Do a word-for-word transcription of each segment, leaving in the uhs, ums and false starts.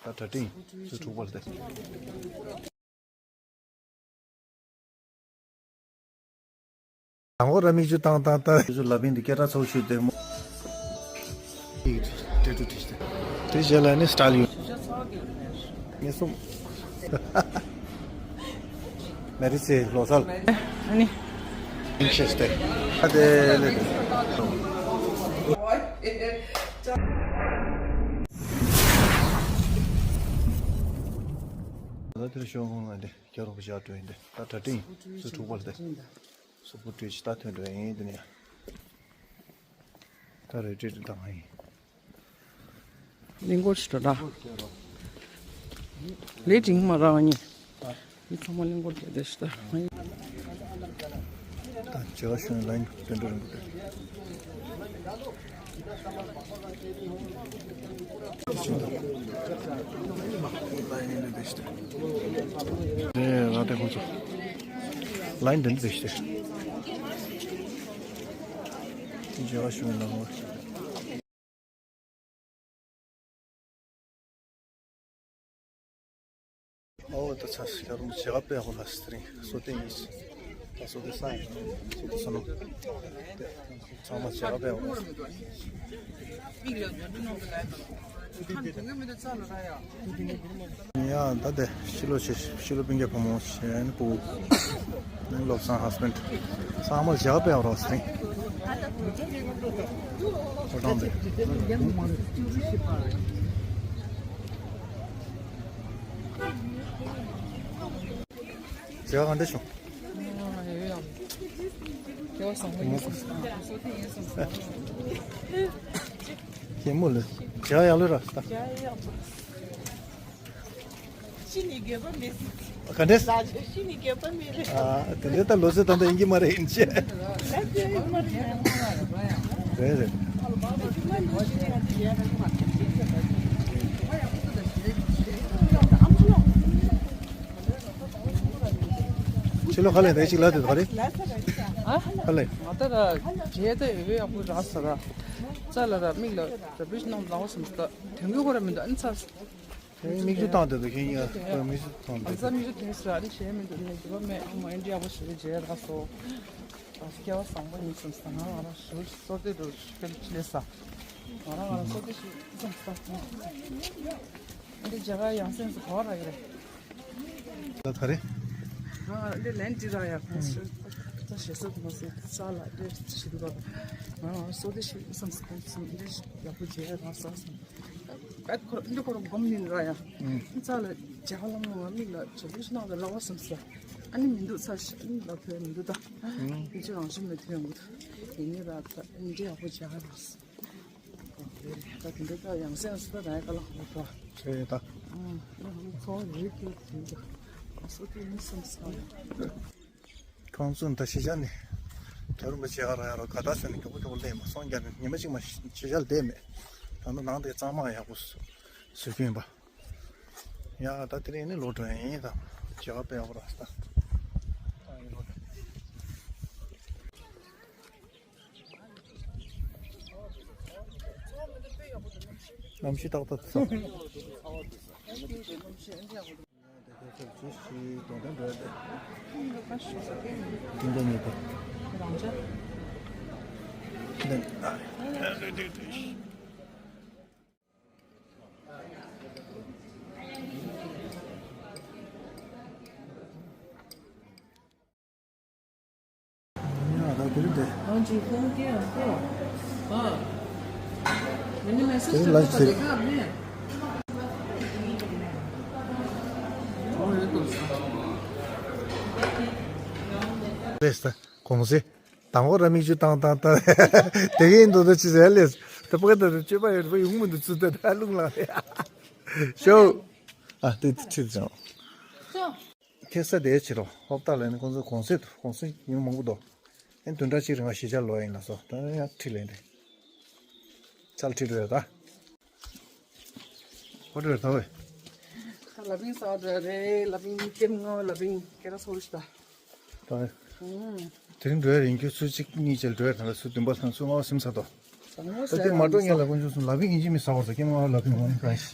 ད་གྲ་སྒྲིག་ཚོ་དྲུག་པར་ཏེ། དང་པོ་ར་མིག་ཆུ་བཏང་བཏང་བཏང་། ཚོ་ལ་བིང་དུ་སྐད་གྲགས་ཚོགས་ཞུས་ཏེ་མོ། ཏེ་ཏུ་ཏེ་ཏེ་ཏེ་ཞེ་ལ་ནི་སི་ཊ་ཡལ་ཡོད། ངེས་སོང་། མེ་རི་ཚེ་ལོ་སལ། ཨ་ནི། ཤེས་ཏེ། ཨ་དེ་ལེ་དེ། ད་དེར་ཤོག་ཁོང་ང་འདི་རྒྱ་རོགས་བཞག་འགྲོ་ཡིན་ཏེ། ད་གྲ་སྒྲིག་ཚོ་དྲུག་པར་ཏེ། སུ་པུ་ཏུ་ཅི་ད་ཐོན་འགྲོ་ཡིན་དེ་ནས། ད་རེ་ཏྲི་ཏྲི་དང་ཡིན། གླིང་སྐོར་ཞིག་འགྲོ་ད། ལས་འབྲིང་མ་རང་ཉིད། མི་ཚང་མ་གླིང་སྐོར་རྒྱག་བསྡད་ཤི་ད། ད་བྱེ་བ་ཤུན་ལན་དོན་འགྲོ་རིང་པོ་དེ། ལན་དོན་འགྲོ་ཤི་ད། ལན་དོན་འགྲོ་ཤི་ད། བྱེ་བ་ཤུན་ལན་པོ། ཨོ་ད་ཚ་ཤར་མོ་བྱེད་ག་པའི་ཧོ་ལ་སི་ཏྲིང་སོ་ཏེ་ཡིས། ད་སོ་ཏེ་ས་ཡིན། སོ་ཏེ་སོ་ནམ། ཚང་མ་བྱེད་ག་པའི་ཧོ་ལ་སི་ཏྲིང་། ཡ་ད་དེ་ཕྱི་ལོ་ཆེ་ཕྱི་ལོ་སྤུན་ཀྱག་བུ་མོ་ཆེན་པོ། ནང་བློ་བཟང་ཧ་སི་བྷེན་ཌི། ཚང་མ་བྱེད་ག་པའི་ཧོ་ལ་སི་ཏྲིང་། ཁོ་དང་དེ། བྱེད་ག་ག་འདྲ་བྱུང་། སྐྱེ་མོ་ལེ། བྱེད་ག་ཡག་ལོས་ར་ད། ཤི་ནི་དགོས་པ་མེད། ག་འདྲས། ལ་ཤི་ནི་དགོས་པ་མེད་རེད། ཨ་དེ་འདྲས་ད་ལོ་ཚོད་ད་ལྟ་ཡིན་གྱི་མ་རེད་ཡིན་ཅེ། ལ་དེ་ཡིན་མ་རེད། རེད་རེད། ཕྱི་ལོ་ཁ་ལེ་རེ་ཅིག་ལ་དེ་ག་རེ། ཨ། ཁ་ལེ། ང་ད་ར་རྗེས་ད་ཡོད་ཡག་པོ་རག་ས་ར། རྩ་ལ་ར་མིག་ལ་ར་བིས་ནང་ལའོ་སམ་སྟ་དོན་གྱི་ཁོ་ར་མི་འདུག་ཨ་ནི་ཚ། དེ་མིག་ཆུ་བཏང་དེ་དུ་ཁྱེད་ཡ་མིག་ཆུ་བཏང་དེ། ཨ་ནི་ཚ་མིག་ཆུ་དེ་སུ་ར་ཨ་ནི་གཞན་མི་འདུག་ནས་རྒྱུ་བ་མེད་ཨ་མ་ཨེ་འདྲ་ཡག་པོ་ཞིག་རེད་རྗེས་རག་སོ། ཨ་སྐྱེ་བ་བཟང་པོ་ཡིན་སམ་སྟ་ང་ང་ར་ཞུ་སོ་དེ་དུ་ཤུ་ཀེ་ལི་ལེ་ས། ང་ར་ང་ར་སོ་དེ་ཞུ་སམ་སྟ། ཨ་ནི་རྒྱ་གར་ཡང་སེམས་སུ་ག་བ་ར་གི་རེད། ད་ག་རེ། ང་འདི་ལན་ཅི་ར་ཡ་ཁོང་ཚོས་ད་ཞེ་ས་དུ་མ་ཟེར་ས་ལ་འདི་ཞི་འདུག་ག་ང་ང་སོ་དེ་ཞི་བསམ་སོ་དེ་ཞི་འདི་ཡག་པོ་བྱས་ཡ་ར་ས་སོང་། ཨ་ཁོ་འདི་ཁོ་རང་སྒོམ་ཡིན་ར་ཡ། ས་ལ་བྱ་བ་ལ་མོ་མིག་ལ་བྱ་བུ་ཞི་ནང་ལ་ལ་བ་བསམ་ས། ཨ་ནི་མི་འདུག་ས་ཞི་ཨ་ནི་ལ་ཕེ་མི་འདུག་ད། འདི་ཅི་རང་ཞི་མེད་ཐོན་འོང་ད། ཡིན་ནི་ར་ད་འདི་ཡག་པོ་བྱས་ར་ས། ད་དེ་འདྲ་ད་ཡང་སེམས་སུ་ད་ད་ཡ་ཀ་ལ་ཧོ་ཏོ། ཆེ་ད། ཨང་། ཚོ་རེ་ཀེ་དེ་འདྲ། སོ་ཏི་ནི་སམ་སམ། ཁོང་ཚོ་ད་ཤི་ཆ་ནི། དོ་རུ་མ་བྱེད་ག་ར་ཡ་རོ་ག་ད་སོ་ནི་ག་པོ་ག་པོ་ལེ་མ་སོང་རྒྱ་ནི་ཉི་མ་གཅིག་མ་ཤི་ཆ་ལ་བསྡད་མེད། ད་ནི་ནང་དེ་གཙང་མ་ཡག་པོ་སུ་སུ་ཁྱོད་ཡིན་པ། ཡ་ད་དེ་རིང་ནི་ལོ་དྲོ་ཡིན་ད། བྱེད་ག་པའི་ཡག་པོ་ར་ད། གནམ་གཤིས་ཏག་ཏག་ཚ། གོང་ས། དང་པོ་ར་མིག་ཆུ་བཏང་བཏང་བཏང་། དེ་གིན་འདུག་ད་ཅི་ཟེར་ལས། ད་པ་ག་ད་ད་སྤྱོད་པ་ཡོད་པ་ཡོང་མི་འདུག་ཚུལ་ད་ད་རླུང་ལངས་རེད། ཤོ། ཨ་དེ་དེ་ཁྲིད་ཙང་། ཁེ་ས་དེ་ཕྱི་རོ་ཧོབ་ཏ་ལ་ནི་ཁོང་ཚོ་གོང་ཚད་དུ་གོང་ཚད་ཉུང་མང་པོ་འདུག་ཨེ་བདུན་ཕྲག་གཅིག་རིང་ལ་གཞིས་ཆགས་ལོག་ཡིན་ལ་སོ་ད་ཡང་ཁྲིད་ལེན་རེད། ཚལ་ཁྲིད་རེད་ད། ཧོ་ཏེལ་ཐོ་བས། ད་ལ་བིང་ས་འགྲོ་རེད། ལ་བིང་ཀེམ་ང་ལ་བིང་ཀེ་ར་སོ་རིས་ད། ད། དེ་རིང་འགྲོ་ཡ་རིང་ཁྱོད་ཚོ་གཅིག་གཉིས་བྱས་འགྲོ་ཡ་ད་ལ་ཚོ་བདུན་པ་ལྷན་ཚོ་ལྔ་བ་སིམ་ས་དོ། ད་དེ་མ་འགྲོ་ངས་ལ་ཀུན་ཆུ་སུ་ལ་བིང་ཡིན་གཅིག་མི་ས་བར་ས་ཀེམ་ང་ལ་བིང་ང་ནི་ཀ་ཤི།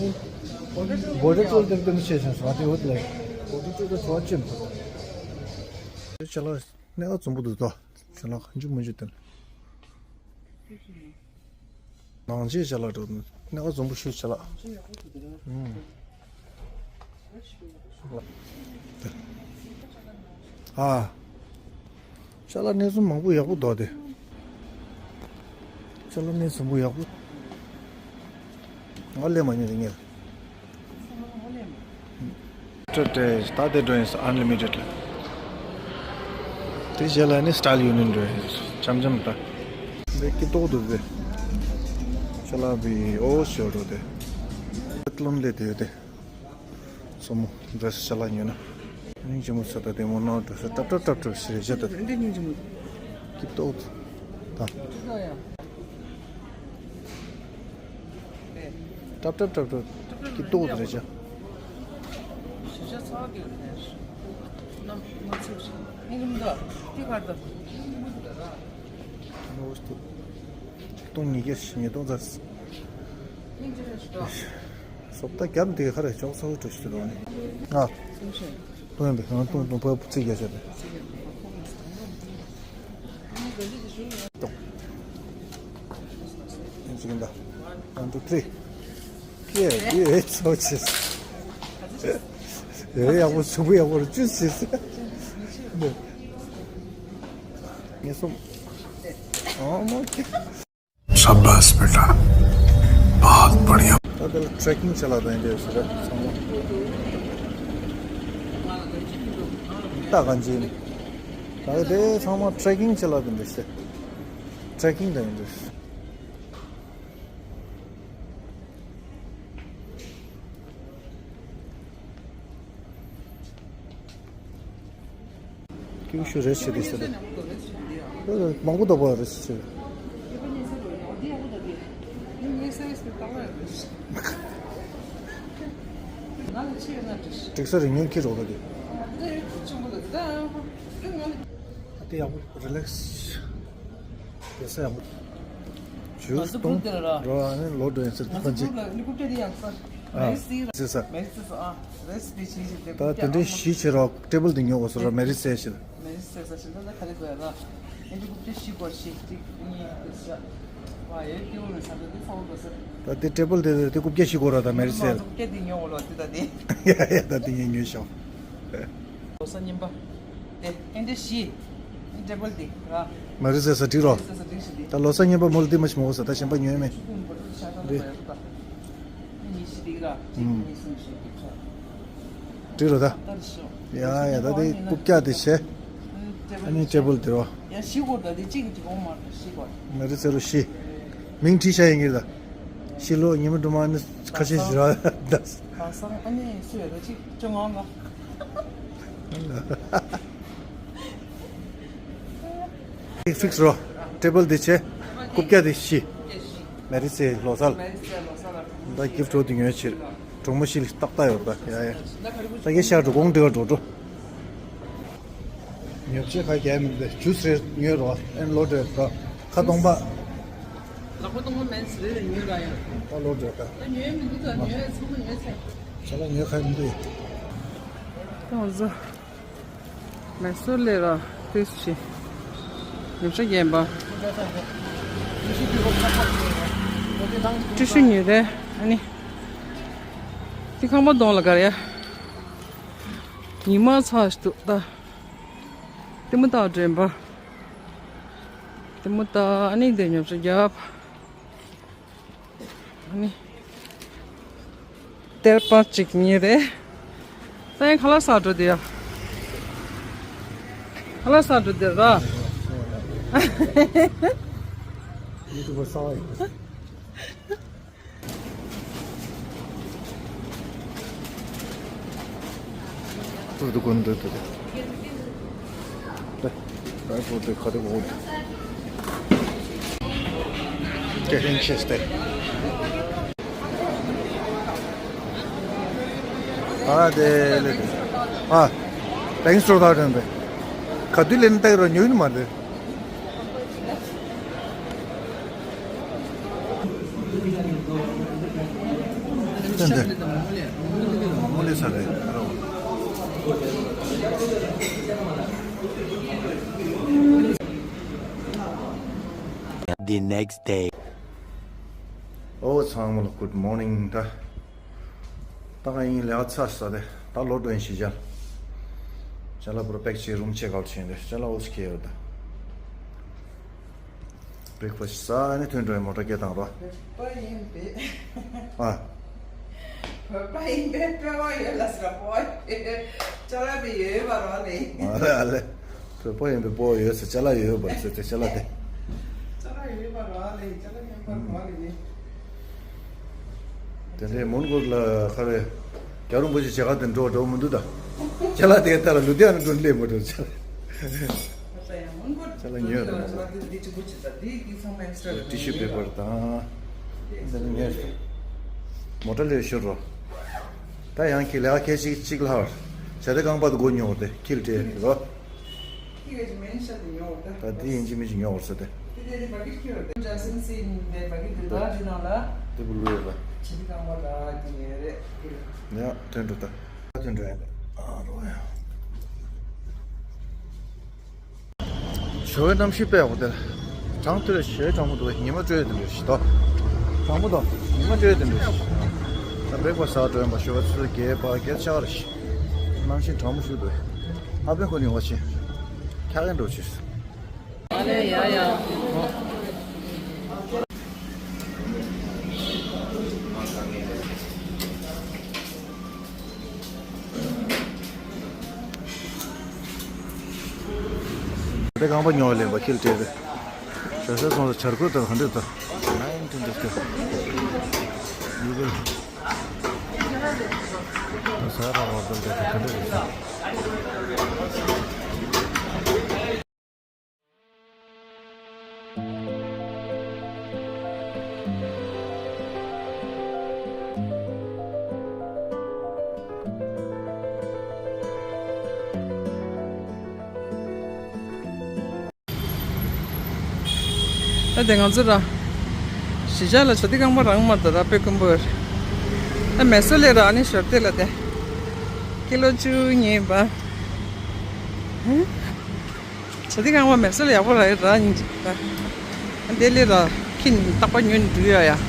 ནི་བོ་ཊ་ཊུལ་དེ་དེ་ནི་ཤེས་ཤིང་སོ་དེ་འོད་ལས་བོ་ཊ་ཊུལ་དེ་ཚོ་ཅི་མཐོ། ཅ་ལག་གནས་ཀ་འཛོམས་པོ་འདུག་དོ། ཅ་ལག་གང་ཅི་མང་ཅི་དེ་ནི། ནང་ཆེ་ཅ་ལག་འགྲོ་གནས་ཀ་འཛོམས་པོ་ཤོད་ཅ་ལག་ཨ། ཅ་ལག་གནས་ཚུལ་མང་པོ་ཡག་པོ་འདུག་དེ། ཅ་ལག་གནས་ཚུལ་པོ་ཡག་པོ། ང་ལས་མ་ཉོས་རེད་ངས། སྤྲོད་དེ་ད་དེ་འགྲོ་ཡིན་ས་ཨན་ལི་མི་ཊེཌ་ལ། དེ་རྗེས་ལ་ནི་སི་ཊལ་ཡུ་ནི་ཡན་འགྲོ་ཡིན་འཆམ་འཆམ་ད། དེ་སྐྱིད་ཏོག་འདུག་དེ། ཅ་ལག་བི་ཨོ་ཤོ་རོ་དེ། ལོན་ལེ་དེ་དེ། སོ་མོ་འདྲ་ཅ་ལག་ཉོས་ན། སྙིང་རྗེ་མོ་ས་ད་དེ་མོ་ནང་དུ་ས་ཏབ་ཏབ་ཏབ་ཏབ་ཞེས་རེ་བྱ་ད། འདི་སྙིང་རྗེ་མོ། སྐྱིད་ཏོག་ད། ཏབ་ཏབ་ཏབ་ཏབ་སྐྱིད་ཏོག་ད་རེ་བྱ། ཞེས་བྱ་ཚ་བ་སྐྱེ་བ་ནས། ནམ་མ་ཚིག་ཞིག་སྙིང་རྗེ་མོ་ད་དེ་གར་ད། ནོ་སྟོ། སྟོང་ཉིས་བརྒྱ་ཉིས་སྟོང་ཙམ། སོབ་ད་རྒྱབ་འདི་ཁ་རེ་ཅོག་ཚ་བོ་འགྲོ་ཞིག་འདུག་ནི། ང་སྟོང་ཡིན་པས་ང་སྟོང་སྟོང་ཕ་ཚིག་རྒྱ་ཆད་པས། སྟོང་། ཡིན་ཅིག་ཡིན་ད། One, two, three. Yeah, yeah, it's so cheese. ཡོད་ཡག་པོ་ཚུགས་པོ་ཡག་པོ་རུ་ཅུ་ཟེར་ཟེར། ངེས་སོང་། ཨོ་མོ་ཁེ། शाबाश बेटा, बहुत बढ़िया। ད་དེ་ལ་ཊེ་རེ་ཀིང་བྱེད་ལ་དང་འདྲ་ཟེར་ར་ཚང་མ། ད་གང་བྱེད་ནི། ད་དེ་ཚང་མ་ཊེ་རེ་ཀིང་བྱེད་ལ་དང་འདྲ་ཟེར། ཊེ་རེ་ཀིང་དང་འདྲ་ཟེར། ཀེའུ་ཤུ་རེ་ཆེ་དེ་ཤ་དེ། མང་པོ་དག་པ་རེ་ཆེ། ཀྲིག་ས་རིང་ཉུང་ཁྱི་རོགས་དེ། དེ་ཡག་པོ་རི་ལེགས། དེ་ས་ཡག་པོ། ཇུས་གཏོང་། རོ་ཨ་ནི་ལོ་འགྲོ་ཡིན་ཟེར་ཐོན་ཅི། ཨ་ཟེར་ས། ད་དེ་འདྲའི་གཞི་བྱེད་རོགས་ཊེ་བལ་དེ་ཉོ་དགོས་སོ་ར་མེ་རི་སེ་ཞིག་ད་དེ་ཊེ་བལ་དེ་དེ་རྐུབ་བཀྱག་བཞི་དགོས་ར་ད་མེ་རི་སེ་ལ། ཡ་ཡ་ད་དེ་ངས་ཉོས་ཤོག་ལོ་གསར་རྙིང་པ། དེ་ཨེ་འདྲ་བཞི། ཨེ་ཊེ་བལ་དེ་ར། མ་རི་ཟེར་ས་འགྲིག་རོགས། ད་ལོ་གསར་རྙིང་པ་མོལ་དེ་མ་ཞིག་མོ་ས་ད་གཞན་པ་ཉོས་མེད། འདི། འགྲིག་རོགས་ད། ཡ་ཡ་ད་དེ་རྐུབ་བཀྱག་དེ་བྱས། ཨ་ནི་ཊེ་བལ་དེ་རོ། ཡ་བཞི་སྐོར་ད་དེ་གཅིག་གཅིག་འོང་མ་རེད་བཞི་སྐོར། མ་རི་ཟེར་རོ་བཞི། མིང་བྲིས་བྱ་ཡིན་གྱི་ད། ཤི་ལོ་ཉི་མ་སྒྲོལ་མ་ནི་ཁ་ཤས་ཤིག་ར་ད། གང་སང་ཨ་ནི་སུ་ཡོད་ད་ཅིག་བཅོ་ལྔ་ལ། ཧྥིག་སི་རོ། ཊེ་བལ་དེ་བྱས། རྐུབ་བཀྱག་དེ་བཞི། མེ་རི་སེ་ལོ་སར། ད་གིཕ་ཊི་འོ་དེ་ཉོས་ཕྱིར། གྲོགས་མོ་ཤི་ལ་ཏག་ཏག་ཡོད་པ་ཡ་ཡ། ད་གེ་ཤར་འགྲོ་གོང་འདྲི་བ་འགྲོ་འགྲོ། ཉོ་ཆེ་ཁ་རྒྱལ་མི་འདུག་ཇུས་རེ་ཉོས་རོགས་ཨེན་ལོ་འདྲེ་ཁ་ཁ་སྟོང་པ། ལག་པ་སྟོང་པ་མེད་ཟེར་རེ་ཉོས་ར་ཡ། ད་ལོ་འདྲེ་ཁ། ད་ཉོས་མི་འདུག་ད་ཉོས་ཚང་མ་ཉོས་ཚེ། ཅ་ལག་ཉོས་ཁ་མི་འདུག་ད་ང་ཚོ་མེ་སོར་ལས་ར་ཏོག་ཙམ་ཉོ་ཆ་རྒྱན་པ། ཏི་ཤུ་ཉོས་རེད་ཨ་ནི། ཏི་ཁང་པ་གདོང་ལ་ག་རེ་ཡ། ཉི་མ་ཚ་ཞིག་འདུག་ད། ལྟད་མོ་ལྟ་བ་དྲན་པ། ལྟད་མོ་ལྟ་ཨ་ནི་འདི་ཉོ་ཆ་རྒྱབ། ཨ་ནི། གཏེར་པ་གཅིག་གཉིས་རེད། ད་ཡང་ཁ་ལག་ཟ་འགྲོ་དེ་ཡ། ཁ་ལག་ཟ་འགྲོ་དེ་ར། ཡུ་ཊུབ་པར་གསར་པ་ཡིན། ཏུ་ཏུ་ཀུན་ཏུ་ཏུ་ཏུ། ཏུ། ཏུ་ཏུ་ཁ་ཏུ་ཀུ་ཏུ། ཀེ་ཧིན་ཤེས་ཏེ། ཨ་དེ་ལེ་ཏེ། ཨ། ཏེང་སི་ཊོར་ད་དྲན་པས། ག་དུས་ལེན་ཏེ་རོ་ཉོས་ནི་མ་རེད། ཏན་ཏན། མོ་ལེ་ས་རེད། The next day. ཨོ་ཚང་མ་ལ་good morning ད། ད་ག་ཡིན་ལས་ཚ་ས་དེ་ད་ལོ་དོན་ཞིག་བྱ། ཅ་ལག་པུ་རོ་པེག་བྱས་རུམ་ཆེག་ཨའུཊ་བྱས་འདི་ཅ་ལག་ཨོ་ཙི་ཁེ་ཡོད་ད། བྷི་རེག་ཕ་སི་ཊི་ཟ་ཨ་ནི་ཐོན་འགྲོ་ཡི་མོ་ཊ་སྐད་བཏང་རོགས། བོད་པ་ཡིན་པས། ཨ། བོད་པ་ཡིན་པས་སྤོབས་པ་ཡོད་ལ་ཟེར་བ་ཡོད། ཅ་ལག་དེ་ཡོད་པ་རོགས་ལེ། ཨ་ལེ་ཨ་ལེ། བོད་པ་ཡིན་པས་སྤོབས་པ་ཡོད་ཟེར་ཅ་ལག་ཡོད་པར་ཟེར་ཏེ་ཅ་ལག་དེ། ཅ་ལག་ཡོད་པ་རོགས་ལེ་ཅ་ལག་ཡོད་པ་རོགས་ལེ་ནི། དེ་འདྲའི་མོན་གྷོ་ལ་ཁ་རེ། རྒྱལ་བ་རིན་པོ་ཆེ་མཇལ་ཁ་དེ་འགྲོ་འགྲོ་མི་འདུག་ད། ཅ་ལག་དེ་ལྟར་ལུ་དེ་ཨ་ནི་དུ་སླེབས་མ་འགྲོ་ཅ་ལག་ཅ་ལག་ཉོས་རེད། ཊི་ཤུ་པེ་པར་དང་། འདི་ནི་ངས་མོ་ཊ་ལས་ཤོར་རོ། ད་ཡང་ཁྱི་ལས་ཀ་ཁྱེད་ཅིག་ཅིག་ལྷག །བྱ་དེ་རྐང་པ་དུ་སྒོ་ཉོ་དེ་ཁྱིལ་སྤྲད་རོ། ད་འདི་ཡིན་གཅིག་མིན་གཅིག་ཉོ་བར་ཟེར་ཏེ། འདི་བུ་ལུས་ལ། ཡ་ཐོན་འགྲོ་ད། ཐོན་འགྲོ་ཡ་ལ། ཨ་རོ་ཡ། ཞོ་བའི་གནམ་གཤིས་དཔེ་ཡག་པོ་དེ། གྲང་ཐུ་རེ་ཞོའི་གྲང་མོ་འདུག །ཉི་མ་དྲོས་དེ་འདྲ་ཞིག་དོ། གྲང་མོ་དང་ཉི་མ་དྲོས་དེ་འདྲ་ཞིག །ད་བེག་པ་ཟ་འགྲོ་ཡིན་པ་ཞོ་བ་ཚུ་རྒྱས་པ་རྒྱས་ཆག་རེ་ཞིག །གནམ་གཤིས་གྲང་མོ་ཞིག་འདུག །ཨ་བེ་ཁོ་ནི་བ་ཆེ། ཁ་གན་འགྲོ་ཆེ། ཨ་ལེ་ཡ་ཡ། དེ་རྐང་པ་ཉོ་ལེན་པ་ཁྱིལ་སྤྲད་དེ། ཞོ་ས་སོང་ལ་བྱ་རྒོད་དང་ག་འདྲ་དང་། ནའིན་ཊིན་ཌིས་ཀོ། ཡུ་གུར། ཟ་ར་བ་དང་དེ་ག་འདྲ་རེད། ད་དེ་ང་ཚོ་ར། གཞིས་ཆགས་ལ་ཆ་ཏི་རྐང་པ་རང་མ་ད་ར་དཔེ་དཀོན་པོ་ཡོད་རེད། ད་མེ་སོ་ལས་ར་ཨ་ནི་ཞོར་དེ་ལ་དེ། ཀི་ལོ་བཅུ་གཉིས་པ། ཆ་ཏི་རྐང་པ་མེ་སོ་ལ་ཡག་པོ་རག་ཡོད་ར་ཉིན་གཅིག་ད། དེ་ལས་ར་ཁྱི་རྟག་པར་ཉོས་ནས་འགྲོ་ཡོད་ཡ།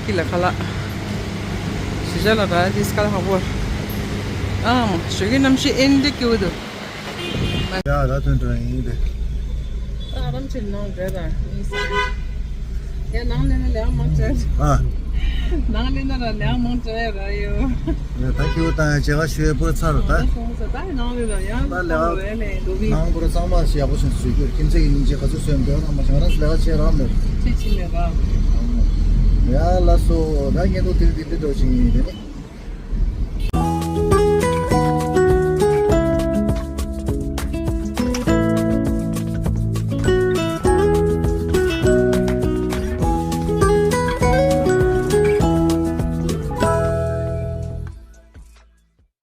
ཁྱི་ལ་ཁ་ལག་གཞིས་ཆགས་ལ་ར་དེ་སྐལ་ཧ་པོ། ཨང་ཞོགས་ཀའི་གནམ་གཤིས་ཨེ་འདྲ་སྐྱིད་པོ་འདུག་ཡ་ད་ཐོན་འགྲོ་ཡིན་ཏེ། ད་ཨ་རམ་ཆེ་ནང་འདྲ་ར་ཡིན་ས། ཡ་ནང་ལས་ན་ལས་མང་ཆེ། ཨ། ནང་ལས་ན་ར་ལས་མང་ཆེ་ར་ཡོད། ཡ་ད་ཁྱེའུ་ད་ཡ་བྱེད་ག་ཤོད་པོ་ཚར་ར་ད། ད་སོང་ས་ད་ནང་ལས་ན་ཡང་ད་ལས་རེ་ལས་འགྲོ་བི། ནང་པོ་ར་གཙང་མ་ཞིག་ཡག་པོ་ཞིག་བཟོས་རྒྱུ་ཁྱིམ་མཚེས་ཀྱི་སྙིང་རྗེ་ག་ཚོད་བཟོས་འདོད་ན་མ་བྱང་ར་ལས་ཀ་བྱེད་ར་མེད། ཅི་ཅི་མེད་ར། ཡ་ལ་སོ་ད་ངས་ཏོ་དེ་དེ་འདྲ་འགྲོ་ཞིག་ཡིན་དེ་ནི།